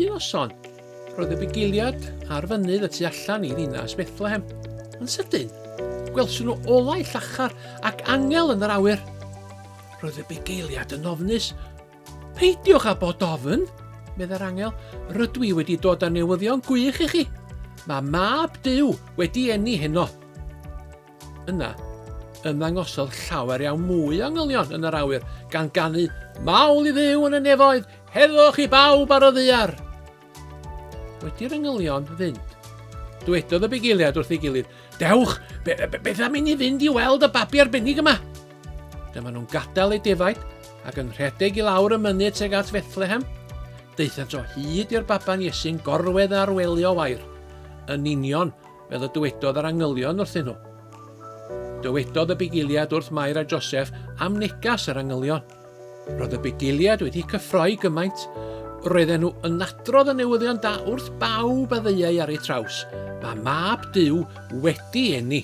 Un noson, roedd y bugeiliad ar fynydd y tu allan i ddinas Bethlehem. Yn sydyn, gwelson nhw olau llachar ac angel yn yr awyr. Roedd y bugeiliad yn ofnus. Peidiwch â bod ofn, meddai'r angel, rydw i wedi dod â newyddion gwych i chi. Mae mab Duw wedi eni heno. Yna, ymddangosodd llawer iawn mwy o angylion yn yr awyr, gan ganu, Mawl i Dduw yn y nefoedd, heddwch i bawb ar y ddaear! Wedi'r angylion fynd, dwedodd y bugeiliaid wrth ei gilydd, Dewch, be, be, beth am i ni fynd i weld y babi arbennig yma? Dyma nhw'n gadael eu defaid ac yn rhedeg i lawr y mynydd tuag at Fethlehem. Daethant o hyd i'r baban Iesu'n gorwedd ar wely o wair, yn union fel y dywedodd yr angylion wrthyn nhw. Dywedodd y bugeiliad wrth Mair a Joseph am negas yr angylion. Roedd y bugeiliad wedi cyffroi gymaint, roedden nhw yn adrodd y newyddion da wrth bawb a ddeuai ar eu traws. Mae mab Duw wedi eni.